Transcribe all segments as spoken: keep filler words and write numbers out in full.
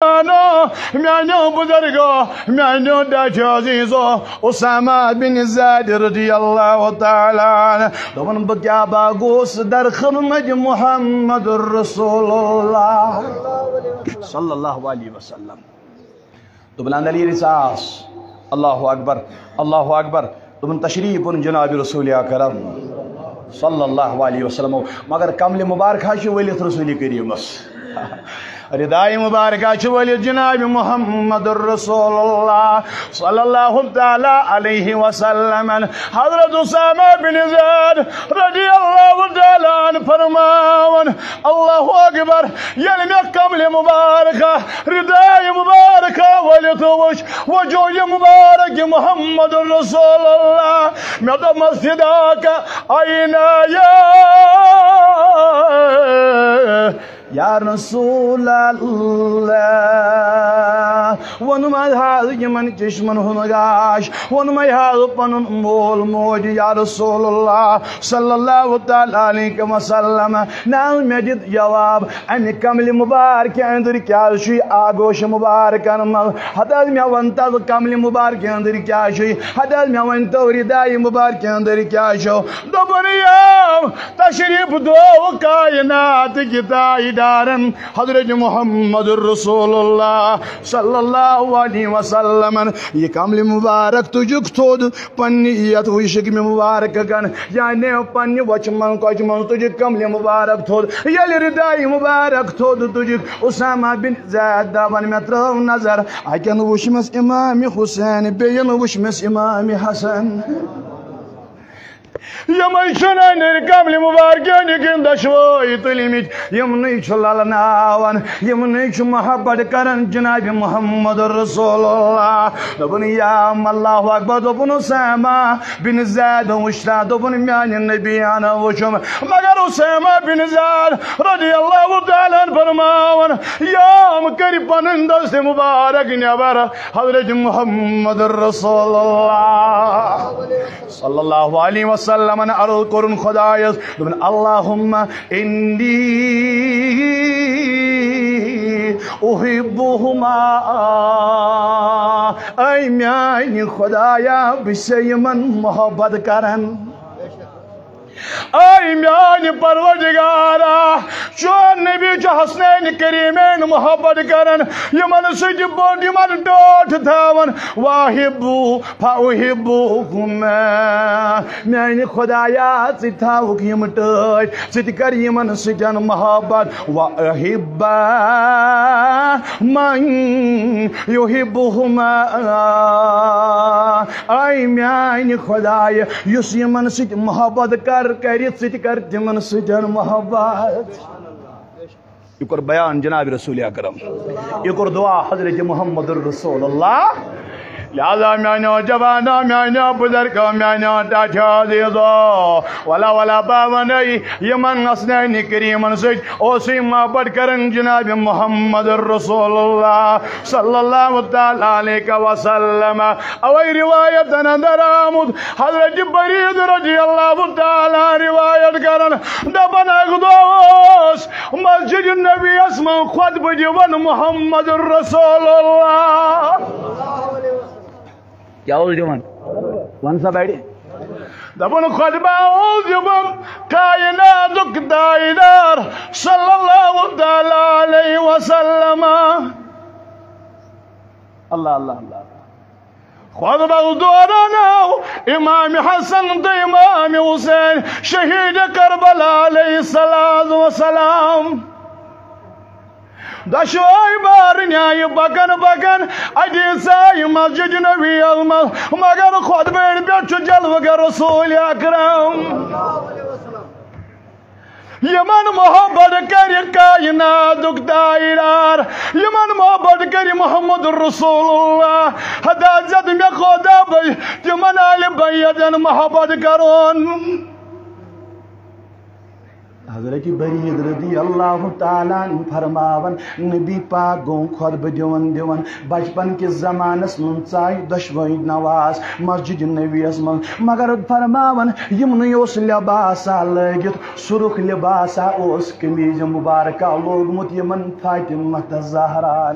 میانیو بزرگو، میانیو ڈاچو عزیزو، اسامہ بن زید رضی اللہ تعالیٰ عنہ۔ دوٚپُن، بہٕ کیٛاہ با گوس در خدمت محمد رسول اللہ صلی اللہ علیہ وسلم۔ دوٚپُن، اندر ییٚلہِ ساس، اللہ اکبر، اللہ اکبر۔ دوٚپُن، تشریف اوٚن جناب رسول اکرم صلی اللہ علیہ وسلم، مگر کملِ مبارکہ چھِ ؤلِتھ رسول کریمس۔ ردائے مبارکہ چھِ ؤلِتھ جناب محمد رسول اللہ صلی اللہ تعالیٰ علیہ وسلم۔ حضرت اسامہ بن زید رضی اللہ تعالیٰ عنہ فرماوان، اللہ اکبر، ییٚلہِ مےٚ کملِ مبارکہ، ردائے مبارکہ ؤلِتھ وُچھ، وجوہ مبارک محمد رسول اللہ، مےٚ دوٚپمس، فداک عینایا، یا رسول اللہ، ووٚنمَے حظ یِمن چشمن ہُنٛد گاش، ووٚنمَے حظ پنُن مول موج، یا رسول اللہ صلی اللہ تعالیٰ علیہ وسلم۔ نہ، مےٚ دیُت جواب، امہِ کملِ مبارکہِ أنٛدٕرۍ کیٛاہ چھُے آغوش مبارکن منٛز؟ ہتہٕ حظ مےٚ ووٚن تس، کملِ مبارکہِ أنٛدٕرۍ کیٛاہ چھُے؟ ہتہٕ حظ مےٚ ؤنۍ تو، ردائے مبارکہِ أنٛدٕرۍ کیٛاہ چھُو؟ دوٚپُن، یام تشریف دو کائنات کہِ تاجدارن حضرت محمد رسول اللہ صلی اللہ علیہ وسلم۔ یہ کملِ مبارک تُجُکھ تھوٚد پننہِ یتھ وشک مبارک کن، یعنی پننہِ وچھ من کۄچھ منٛز تُجُکھ کملِ مبارک تھوٚد۔ ییٚلہِ ردائے مبارک تھوٚد تُجُکھ، اسامہ بن زید دپان، مےٚ ترٲو نظر، اتٮ۪ن وُچھ مس امام حسین، بیٚین وُچھ مس امام حسن۔ یِمے چھِنہٕ أنٛدٕرۍ کملِ مبارکہِ أنٛدٕرۍ کِنۍ دۄشوے تُلمٕتۍ، یِمنٕے چھُ للناوان، یِمنٕے چھُ محبت کران جناب محمد رسول اللہ۔ دوٚپُن، یا اللہ اکبر، دوٚپُن، اسامہ بن زید وُچھتا، دوٚپُن، میانہِ نبی آنا وُچھُم، مگر اسامہ بن زید رضی اللہ تعالیٰ عنہ فرماوان، یام کٔرۍ پنٕنۍ دست مبارک نٮ۪بر، حضرت محمد رسول اللہ صلی اللہ علیہ وسلم عرض کوٚرُن خدایس، دوٚپُن، اللہم انی احبہما، اے میانہِ خدایا، بہٕ چھُسے یِمن محبت کران۔ اے میانہِ پروردگارا، چون نبی چھُ حسنین کریمین محبت کران، یِمن سۭتۍ بوٚڑ، یِمن ٹوٹھ تھاوان۔ واحبو فاحبہما، میانہِ خدایا، ژٕ تھاوُکھ یِم ٹٲٹھۍ، ژٕ تہِ کر یِمن سۭتۍ محبت۔ واحب من یحبہما، اے میانہِ خدایہِ، یُس یِمن سۭتۍ محبت کر، کرِ، ژٕ تہِ کر تِمن سۭتۍ محبت۔ یہِ کوٚر بیان جناب رسول اکرم، یہِ کوٚر دعا حضرت محمد رسول اللہ۔ لہذا میانیو جوانو، میانیو بزرگو، میانیو ٹاٹھیو عزیزو، ولا ولا باونی، یِمن حسنین کریمن سۭتۍ اوسُے محبت کران جناب محمد رسول اللہ صلی اللہ تعالیٰ علیہ وسلم۔ اوے روایتن اندر آمُت، حضرت برید رضی اللہ تعالیٰ روایت کران، دپان، اکھ دۄہ اوس مسجد نبی یس منٛز خطبہٕ دِوان محمد رسول اللہ۔ کیٛاہ اوس دِوان؟ وَن سا بَڑِ۔ دَپان خۄطبہ اوس دِوان کائناتُک تاجدار صلی اللہ تعالیٰ علیہ وسلم۔ اللہ، اللہ، اللہ۔ خۄطبس دوران آو امام حسن تہٕ امام حسین شہید کربلا علیہ الصلوۃ والسلام۔ دۄشوے بارٕنۍ آیہِ پکان پکان، اَتی ژایہِ مسجد نبوی یَس منٛز، مگر خۄطبہٕ پٮ۪ٹھ چھُ جلوٕ گر رسول اکرم۔ یِمن محبت کرِ کائناتُک تاجدار، یِمن محبت کرِ محمد رسول اللہ۔ حضرت مےٚ خۄدا بھائی، تِمن آلہِ بیتن محبت کرُن۔ حضرت برید رضی اللہ تعالیٰ عنہ فرماوان، نبی پاک گوٚو خطبہٕ دِوان دِوان، بچپن کِس زمانس منٛز ژایہِ دۄشوے نواز مسجد نبویس منٛز، مگر فرماوان، یِمنٕے اوس لباسا لٲگِتھ، سُرُخ لباسا اوس قمیٖض مُبارکہ لوگمُت یِمن فاطمہ زہرا۔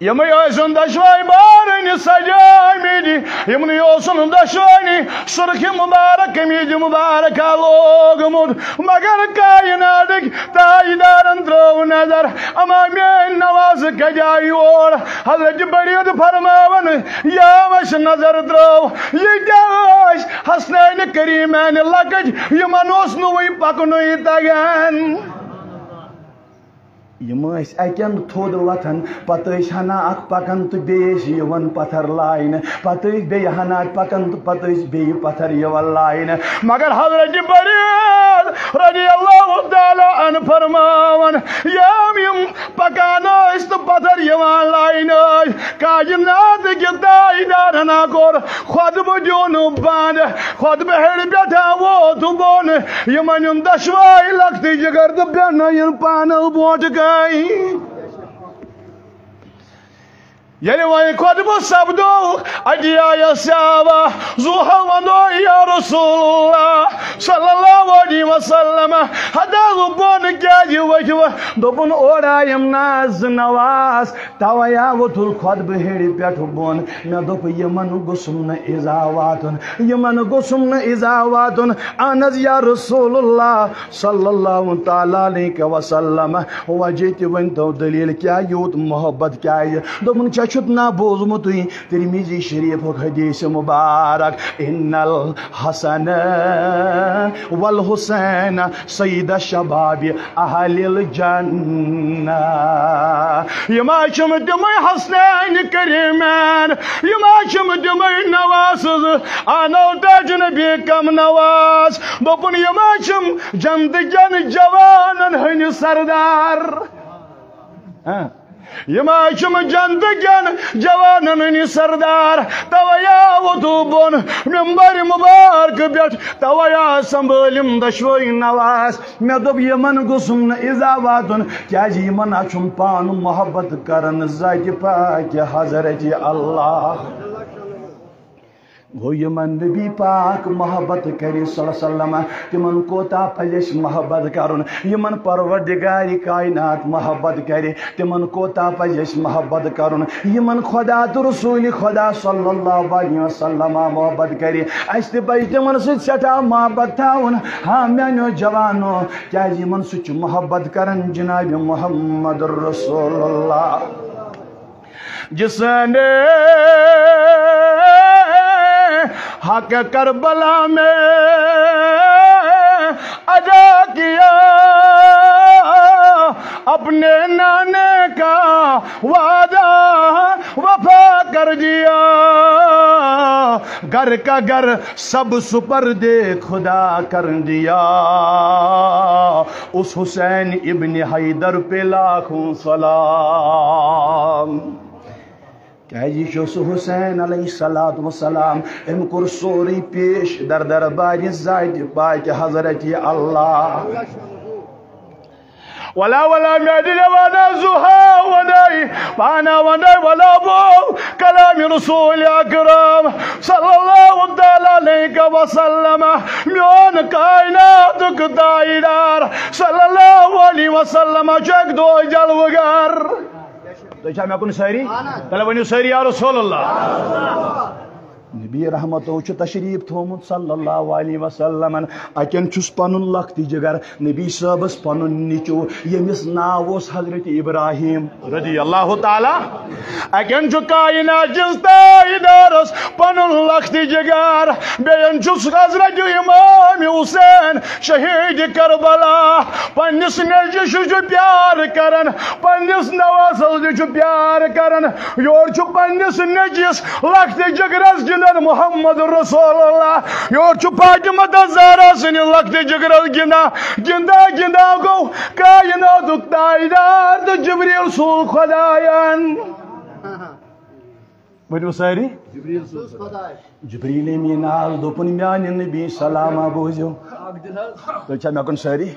یِمے ٲسِن دۄشوے بارٕنۍ سجٲومٕتۍ، یِمنٕے اوسُن دۄشوٕنی سُرخہِ مُبارک، قمیٖض مُبارکہ لوگمُت، مگر کایناتٕکۍ تاجدارن ترٲو نظر، اما میٲنۍ نواز کتہِ آیہِ یور؟ حضرت برید فرماوان، یامس نظر ترٲو، یہِ کیٛاہ ٲسۍ؟ حسنین کریمین لۄکٕٹۍ، یِمن اوس نہٕ وُنہِ پکنُے تگان۔ یِم ٲسۍ اَکہِ اَندٕ تھوٚد وۄتھان، پتہٕ ٲسۍ ہنا اکھ پکان تہٕ بیٚیہِ ٲسۍ یِوان پتھر لاینہٕ، پتہٕ ٲسۍ بیٚیہِ ہنا پکان تہٕ پتہٕ ٲسۍ بیٚیہِ پتھر یِوان لاینہٕ۔ مگر حضرت برید رضی اللہ تعالیٰ عنہ فرماوان، یِم یِم پکان ٲسۍ تہٕ پتھر یِوان لاینہٕ ٲسۍ، کاینات کہِ تاجدارن ہا کوٚر خطبہٕ دیُن بنٛد۔ خطبہٕ ہیٚرِ پٮ۪ٹھ ہا ووت بۄن۔ یِمن ہُنٛد دۄشوے لۄکٹہِ جگر تہٕ بیٚنہِ یِن پانہٕ برونٛٹھ کَنہِ۔ ییٚلہِ وۄنۍ خطبہٕ سپدو، اَتہِ آیس سیاوا، زوہا وَنو، یا رسول اللہ صلی اللہ علیہ وسلم، ہتا بۄن کیٛازِ ؤتھِو؟ دوٚپُن، اورٕ آیم ناز نواز، توے آو وۄتھُن خطبہٕ ہیٚرِ پٮ۪ٹھ بۄن۔ مےٚ دوٚپ، یِمن گوٚژھُم نہٕ ایٖزا واتُن، یِمن گوٚژھُم نہٕ ایٖزا واتُن۔ اہن حظ یا رسول اللہ صلی اللہ تعالیٰ علیہ وسلم، وجہ تہِ ؤنۍ تو، دلیل کیٛاہ، یوٗت محبت کیٛازِ؟ دوٚپُن، ژےٚ چھُتھ نا بوٗزمُتُے ترمذی شریفُک حدیث مبارک، ان الحسن والحسین سید شباب اہل الجنہ۔ یِم حظ چھِم تِمے حسنین کریمین، یِم حظ چھِم تِمے نوازٕ، آنو تاج نبی کم نواز۔ دوٚپُن، یِم حظ چھِم جنتہٕ کٮ۪ن جوانن ہٕنٛدۍ سردار۔ ہاں۔ یِم حظ چھِم جنتہٕ کٮ۪ن جوانن ہٕنٛدۍ سردار۔ توے آوُس بہٕ بۄن ممبر مبارک پٮ۪ٹھ، توے آ سنبھٲلِم دۄشوے نواز۔ مےٚ دوٚپ، یِمن گوٚژھُم نہٕ ایٖزا واتُن، کیٛازِ یِمن ہا چھُم پانہٕ محبت کران ذاتِ پاکہِ حضرتِ اللہ۔ گوٚو، یِمن نبی پاک محبت کرِ صلی اللہ علیہ وسلم، تِمن کوتاہ پزِ اَسہِ محبت کرُن؟ یِمن پروردگارِ کائنات محبت کرِ، تِمن کوتاہ پزِ اَسہِ محبت کرُن؟ یِمن خدا تہٕ رسول خدا صلی اللہ علیہ وسلم محبت کرِ، اَسہِ تہِ پزِ تِمن سۭتۍ سٮ۪ٹھاہ محبت تھاوُن۔ ہاں میانیو جوانو، کیازِ یِمن سۭتۍ چھُ محبت کران جناب محمد رسول اللہ۔ جس نے حق کربلا میں ادا کیا، اپنے نانے کا وعدہ وفا کر دیا، گھر کا گھر سب سپرد خدا کر دیا، اس حسین ابن حیدر پہ لاکھوں سلام۔ کیازِ یہِ چھُ سُہ حسین علیہ الصلوۃ والسلام، أمۍ کوٚر سورُے پیش در دربارِ ذاتِ پاکہِ حضرتِ اللہ۔ ولا ولا میانہِ جوانا زوہا ونائی، پانا ونائی ولا بو کلام رسول اکرم صلی اللہ تعالیٰ علیہ وسلم۔ میون کائناتُک تاجدار صلی اللہ علیہ وسلم چھُ اکھ دۄہ جلوٕ گر۔ تُہۍ چھا مےٚ کُن سٲری؟ تیٚلہِ ؤنِو سٲری یا رسول اللہ۔ نبی رحمتو چھُ تشریف تھومُت صلی اللہ علیہ وسلمن۔ اَتٮ۪ن چھُس پنُن لۄکٹہِ جگر نبی صٲبس پنُن نیٚچو، ییٚمِس ناو اوس حضرت ابراہیم رضی اللہ تعالیٰ۔ اَتٮ۪ن چھُ کائنات کِس تاجدارس پنُن لۄکٹہِ جگر، بیٚیَن چھُس حضرت امام حسین شہید کربلا۔ پننِس نیٚچوِس چھُ پیار کران، پننِس نواسس تہِ چھُ پیار کران۔ یورٕ چھُ پننِس نیٚچوِس لۄکٹہِ جگرس گِنٛدان محمد رسول اللہ، یورٕ چھُ فاطمہ زہرا سٕنٛدِس لۄکٹہِ جگرس گِنٛدان۔ گِنٛدان گِنٛدان گوٚو کائناتُک تاجدار تہٕ جبریل سوٗز خدایَن۔ ؤنِو سٲری۔ جبریل سوٗز خدایَن۔ جبریل امین آو، دوٚپُن، "میانہِ نبی سلامہ بوٗزِو۔" تُہۍ چھا مےٚ کُن سٲری؟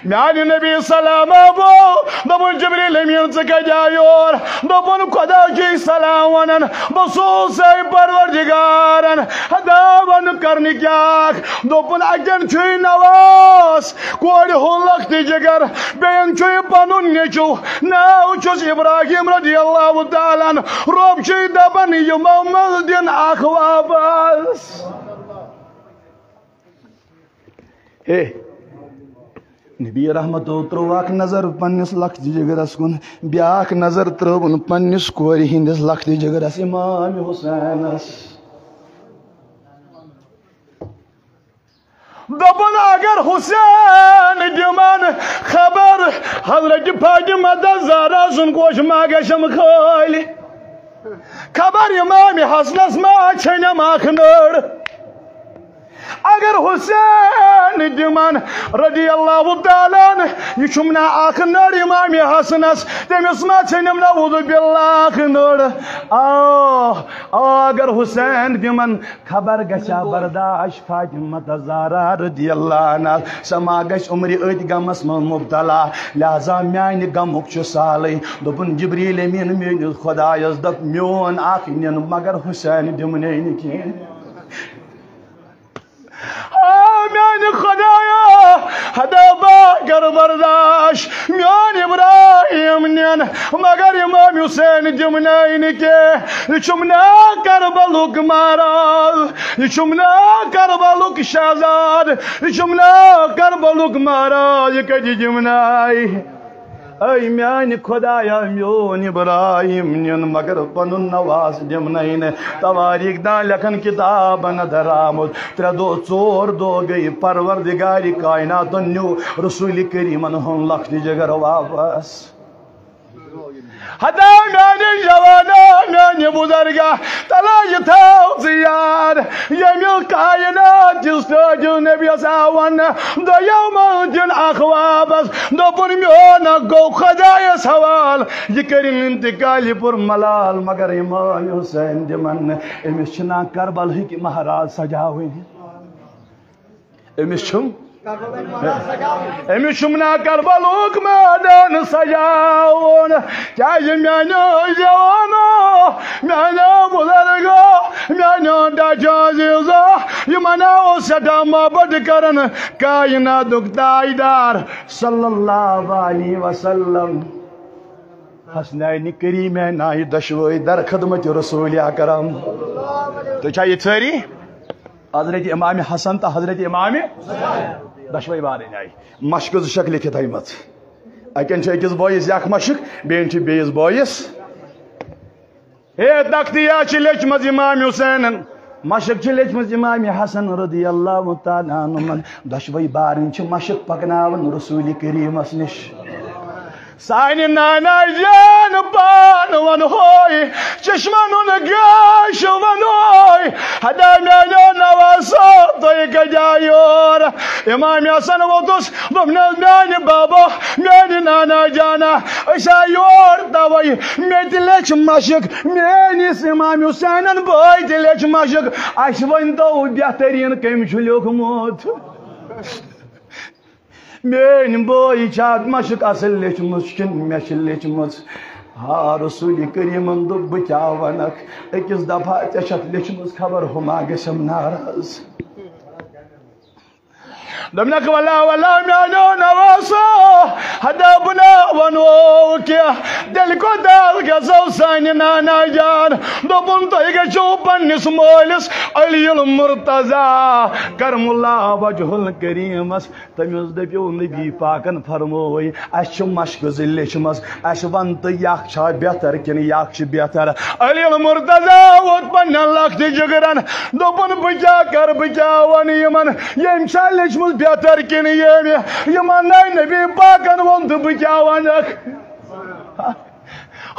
میانہِ نبی سلامہ بوٗ، دوٚپُن، "جبریل امین، ژٕ کتہِ آیہِ یور؟" دوٚپُن، "خدا چھُے سلام ونان، بہٕ سوٗزسَے پروردگارن ہداوند کرنہِ کیٛاہ؟" دوٚپُن، "اتٮ۪ن چھُے نواز، کورِ ہُنٛد لۄکٹہِ جگر، بیٚین چھُے پنُن نیٚچو، ناو چھُس ابراہیم رضی اللہ تعالیٰ عنہ، رۄب چھُے دپان، یِمو منٛز دِن اکھ واپس۔" ہے، نبی رحمتو ترٛوو اکھ نظر پننِس لۄکٹہِ جگرس کُن، بیاکھ نظر ترٛٲوٕن پننِس کورِ ہٕنٛدِس لۄکٹہِ جگرس امام حسینس۔ دوٚپُن، اگر حسین دِمن خبر، حضرت فاطمہ تہٕ زہرا سُنٛد گوش ما گژھم خٲلۍ؟ خبر امام حسنس ما ژھنم اکھ نٔر؟ اگر حسین دِمن رضی اللہ تعالیٰ عنہ، یہِ چھُم نا اکھ نٔر امام حسنس، تٔمِس ما ژھنم نعوذ باللہ اکھ نٔر؟ آ، آ، اگر حسین دِمن خبر گژھِ ہا برداشت فاطمہ تہٕ زہرا رضی اللہ عنہا، سۄ ما گژھِ عمرِ أتھۍ غمس منٛز مبتلا۔ لہذا میانہِ غمُک چھُ سہلٕے۔ دوٚپُن، جبریل امین، میٲنِس خدایس دپ، میون اکھ نِن، مگر حسین دِمنے نہٕ کینٛہہ۔ آ میانہِ خدایا، ہدا با کر برداشت، میون ابراہیم نِن، مگر امام حسین دِمنے نہٕ کینٛہہ۔ یہِ چھُم نا کربلُک مہراز، یہِ چھُم نا کربلُک شہزاد، یہِ چھُم نا کربلُک مہراز، یہِ کتہِ دِمنے؟ اے میانہِ خدایا، میون ابراہیم نِن، مگر پنُن نواز دِمنے نہٕ۔ تواریخ دان لیکھن کتابن اندر آمُت، ترٛےٚ دۄہ ژور دۄہ گٔے، پروردگار کائناتن نیوٗ رسول کریمن ہُنٛد لۄکٹہِ جگر واپس۔ ہتا میانہِ جوانا، میانہِ بزرگا، تلا یہِ تھاو ژٕ یاد، ییٚمہِ کائنات کِس تاجِل نبیس آو وننہٕ، دوٚیمو دِن اکھ واپس، دوٚپُن، میون اکھ گوٚو خدایس حوال، یہِ کٔرِن انتقالہِ پُر ملال، مگر امام حسین دِمن نہٕ، أمِس چھِنہٕ کربلہٕکۍ مہراز سجاوٕنۍ۔ أمِس چھُم، أمِس چھُم نا کربلُک مٲدان سجاوُن۔ کیازِ میانیو جوانو، میانیو بزرگو، میانیو ڈاچو عزیزو، یِمن اوس سٮ۪ٹھاہ محبت کران کائناتُک تاجدار صلی اللہ علیہ وسلم۔ حسنین کریمین آیہِ دۄشوے در خدمت رسول اکرم۔ تُہۍ چھا یہِ سٲری؟ حضرت امام حسن تہٕ حضرت امام دۄشوے بارٕنۍ آیہِ۔ مشکہٕ زٕ چھکھ لیکھِتھ تھٲیمٕژ۔ اَکٮ۪ن چھِ أکِس بٲیِس یہِ اکھ مشک، بیٚیَن چھِ بیٚیِس بٲیِس۔ ہے، تختیا چھِ لیچھمٕژ امام حسینن، مشک چھِ لیچھمٕژ امام حسن رضی اللہ تعالیٰ عنہُمن۔ دۄشوے بارٕنۍ چھِ مشک پکناوان رسول کریمس نِش۔ سانہِ نانا جان پان ونہوے، چشمن ہُنٛد گاش ونہوے۔ ہدا میانیو نواسو، تُہۍ کتہِ آیہِ یور؟ امام حسن ووتُس، دوٚپنس، میانہِ بابا، میانہِ نانا جانا، أسۍ آے یور توے، مےٚ تہِ لیچھ مشک، میٲنِس امام حسینن بٲے تہِ لیچھ مشک۔ اسہِ ؤنۍ تو بہتریٖن کٔمۍ چھُ لیوٚکھمُت؟ میٲنۍ بٲے چھا مشک اصل لیچھمٕژ کِنہٕ مےٚ چھِ لیچھمٕژ؟ ہا، رسول کریمن دوٚپ، بہٕ کیٛاہ ونکھ، أکِس دفعہ ژےٚ چھتھ لیچھمٕژ، خبر ہُما گژھم ناراض۔ دوٚپنکھ، ولا ولا میانیو نواسو، ہدا بہٕ نہ ونو کینٛہہ، تیٚلہِ کوٚت گژھو سانہِ نانا جان؟ دوٚپُن، تُہۍ گژھِو پننِس مٲلِس علی المرتضی کرم اللہ وجہ الکریمس۔ تٔمِس دٔپِو، نبی پاکن فرمووُے، اَسہِ چھِ مشکہٕ زٕ لیچھمٕژ، اَسہِ وَن تہٕ یہِ اکھ چھا بہتر کِنہٕ یہِ اکھ چھِ بہتر؟ علی المرتضی ووت پننٮ۪ن لۄکٹہِ جِگرن، دوٚپُن، بہٕ کیٛاہ کرٕ، بہٕ کیٛاہ وَنہٕ یِمن؟ ییٚمۍ چھا لیچھمٕژ بہتر کِنہٕ ییٚمہِ؟ یِمن نَے نبی پاکن ووٚن تہٕ بہٕ کیٛاہ وَنکھ؟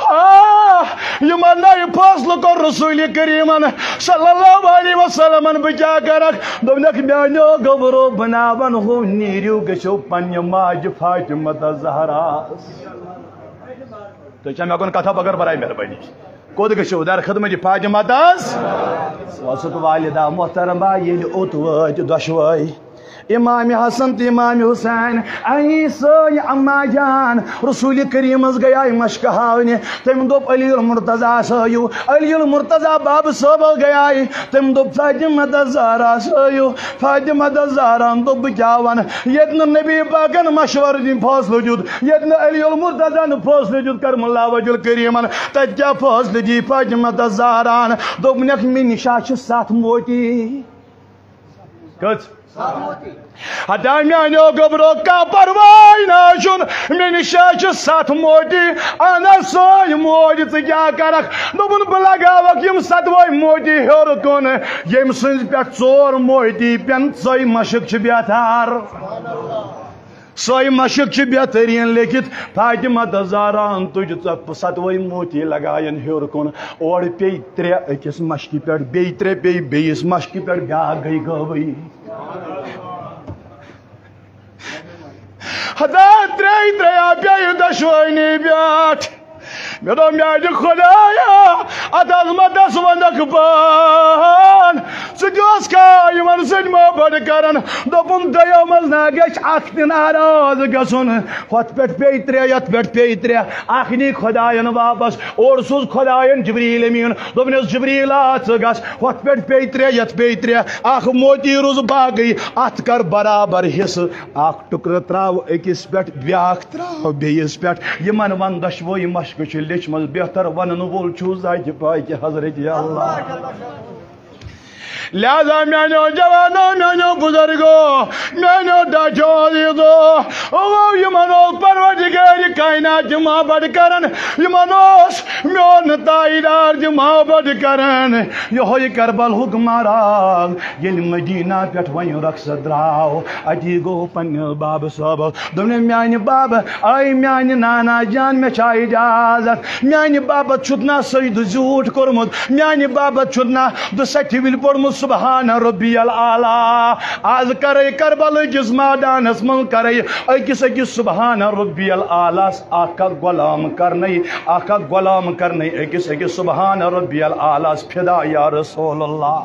آ، یِمن نَے فٲصلہٕ کوٚر رسول کریمن صلی اللہ علیہ وسلمن، بہٕ کیٛاہ کرکھ؟ دوٚپنکھ، میانیو گوٚبرو، بہٕ نہ ونہو، نیٖرِو، گٔژھِو پننہِ ماجہِ فاطمہ تہٕ زہرا۔ تُہۍ چھا مےٚ کُن کتھا بغٲر برائے مہربٲنی؟ کوٚت گٔژھِو؟ در خدمت فاطمہ تس۔ وسط والدہ محترمہ ییٚلہِ اوٚت وٲتۍ دۄشوے، امام حسن تہٕ امام حسین، اے سٲنۍ اما جان، رسول کریمس گٔیے مشکہٕ ہاونہِ۔ تٔمۍ دوٚپ، علی المرتضیٰ ہٲیِو۔ علی المرتضیٰ بابہٕ صٲبس گٔیے۔ تٔمۍ دوٚپ، فاطمہ الزہرا ہٲیِو۔ فاطمہ الزہراہن دوٚپ، بہٕ کیٛاہ وَنہٕ؟ ییٚتہِ نہٕ نبی پاکن مشورٕ دِنۍ فٲصلہٕ دیُت، ییٚتہِ نہٕ علی المرتضیٰ ہن فٲصلہٕ دیُت کرم اللہ وجہ الکریمن، تَتہِ کیٛاہ فٲصلہٕ دی فاطمہ الزہراہن؟ دوٚپنکھ، مےٚ نِشا چھِ ستھ موتی۔ کٔژ؟ ہتا میانیو گوٚبرو، کانٛہہ پرواے نہ چھُن، مےٚ نِش حظ چھِ ستھ موتی۔ اہن حظ، سٲنۍ موج، ژٕ کیٛاہ کرکھ؟ دوٚپُن، بہٕ لگاوکھ یِم ستوے موتی ہیوٚر کُن، ییٚمہِ سٕنٛزِ پٮ۪ٹھ ژور موتی پٮ۪ن، سۄے مشک چھِ بہتر۔ سۄے مشک چھِ بہتریٖن لیٚکھِتھ۔ فاطمہ الزہراہن تُج ژۄپہٕ ستوے موتی لگایَن ہیوٚر کُن۔ اورٕ پیٚیہِ ترٛےٚ أکِس مشکہِ پٮ۪ٹھ، بیٚیہِ ترٛےٚ پیٚیہِ بیٚیِس مشکہِ پٮ۪ٹھ، بیٛاکھ گٔے غٲبٕے۔ ہتا ترٛیٚیہِ ترٛیٚیا پیٚیہِ دۄشوٕنی پٮ۪ٹھ۔ مےٚ دوٚپ، میٛانہِ خۄدایا، اَتھ عظمتس وَنکھ بان۔ ژٕ تہِ اوسکھا یِمن سۭتۍ محبت کران؟ دوٚپُن، دۄیو منٛز نا گژھِ اکھ تہِ ناراض گژھُن۔ ہۄتھ پٮ۪ٹھ پیٚیہِ ترٛےٚ، یَتھ پٮ۪ٹھ پیٚیہِ ترٛےٚ۔ اکھ نی خۄدایَن واپس، اورٕ سوٗز خۄدایَن جبریٖل امیٖن۔ دوٚپنَس، جبریٖلا، ژٕ گژھ۔ ہۄتھ پٮ۪ٹھ پیٚیہِ ترٛےٚ، یَتھ پیٚیہِ ترٛےٚ۔ اکھ موتی روٗز باقٕے، اَتھ کر برابر حصہٕ۔ اکھ ٹُکرٕ ترٛاو أکِس پٮ۪ٹھ، بیٛاکھ ترٛاو بیٚیِس پٮ۪ٹھ۔ یِمن وَن دۄشوٕے مشکہٕ چھِ لیٚچھمٕژ، بہتر وَنن وول چھُ ذاتِ پاکہِ حضرت اللہ۔ لہذا میانیو جوانو، میانیو بزرگو، میانیو ٹاٹھیو عزیزو، او یِمن اوس پروردگار کائنات محبت کران، یِمن اوس میون تاجدار تہِ محبت کران۔ یہوے کربلہُک مہراز ییٚلہِ مدینہ پٮ۪ٹھ وۄنۍ رۄخصت درٛاو، اتی گوٚو پننِس بابہٕ صٲبس۔ دوٚپنَس، میانہِ بابہٕ، اے میانہِ نانا جان، مےٚ چھا اجازت؟ میانہِ بابت چھُت نا سجدٕ زیوٗٹھ کوٚرمُت؟ میانہِ بابت چھُت نا دُسَتھِ وِلہِ پوٚرمُت سبحان ربی الاعلیٰ؟ از کرے کربلہٕ کِس مٲدانس منٛز کرے أکِس أکِس سبحان ربی الاعلیٰ اکھ اکھ غلام کرنے، اکھ اکھ غلام کرنے أکِس أکِس سبحان ربی الاعلیٰ فدا یا رسول اللہ۔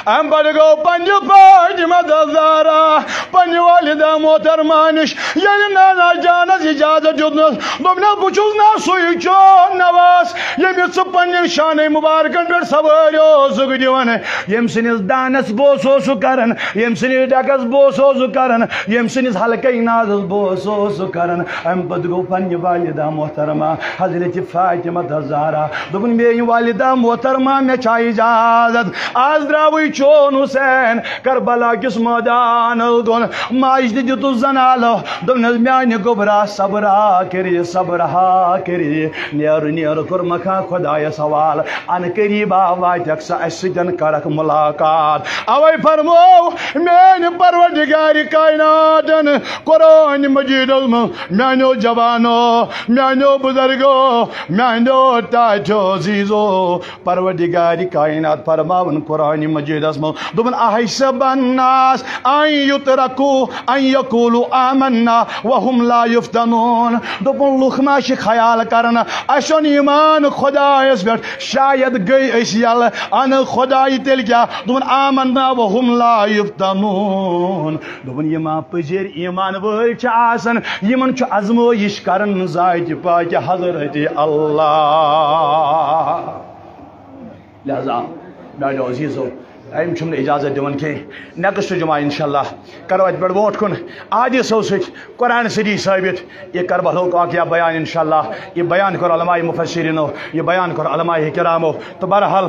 امہِ پتہٕ گوٚو پننہِ فاطمہ الزہرا، پننہِ والدہ محترمہ نِش، ییٚلہِ نانا جانس اجازت دیُتنس، دوٚپنس، بہٕ چھُس نا سُے چون نواز، ییٚمِس ژٕ پننٮ۪ن شانَے مُبارکن پٮ۪ٹھ سوٲرۍ اوسُکھ دِوان، ییٚمہِ سٕنٛدِس دانس بوس اوسُکھ کران، ییٚمہِ سٕنٛدِس ڈٮ۪کس بوس اوسُکھ کران، ییٚمہِ سٕنٛدِس حلقے نازس بوس اوسُکھ کران۔ امہِ پتہٕ گوٚو پننہِ والدہ محترمہ حضرت فاطمہ الزہرا۔ دوٚپُن، میٲنۍ والدہ محترمہ، مےٚ چھا اجازت؟ از درٛاوٕے چون حسین کربلا کِس مٲدانس کُن۔ ماجہِ تہِ دیُتُس زنالہٕ، دوٚپنس، میانہِ گوٚبرا، صبرا کٔرِتھ، صبرا کٔرِتھ، نیر نیر کوٚرمکھا خۄدایس حوالہٕ، ان قریبا واتکھ ژٕ اسہِ سۭتۍ کرکھ ملاقات۔ اوے فرموو میانہِ پروردگار کائناتن قرآن مجیدس منٛز، میانیو جوانو، میانیو بزرگو، میانیو ٹاٹھیو عزیزو، پروردگار کائنات فرماون قرآن مجیدس منٛز، دوٚپُن، احسب الناس ان یترکوا ان یقولوا آمنا وهم لا یفتنون۔ دوٚپُن، لُکھ ما چھِ خیال کران اسہِ اوٚن ایمان خۄدایس پٮ۪ٹھ، شاید گٔے أسۍ یلہٕ، ان خۄدایہِ تیٚلہِ کیٛاہ؟ دوٚپُن، آمنا وهم لا یفتنون۔ دوٚپُن، یِم ما پٔزیٖر ایمان وٲلۍ چھِ آسان، یِمن چھُ آزمٲیِش کران ذاتِ پاکہِ حضرت اللہ۔ لہذا میانیو عزیزو، أمۍ چھُم نہٕ اجازت دِوان کینٛہہ۔ نیکسٹ جمعہ انشاءاللہ کرو اتہِ پٮ۪ٹھ برونٛٹھ کُن احادیثو سۭتۍ، قرآن سۭتی ثٲبت، یہِ کربلہُک واقعہ بیان انشاءاللہ۔ یہِ بیان کوٚر علماء مفسرینو، یہِ بیان کوٚر علماء کرامو۔ تہٕ بہرحال،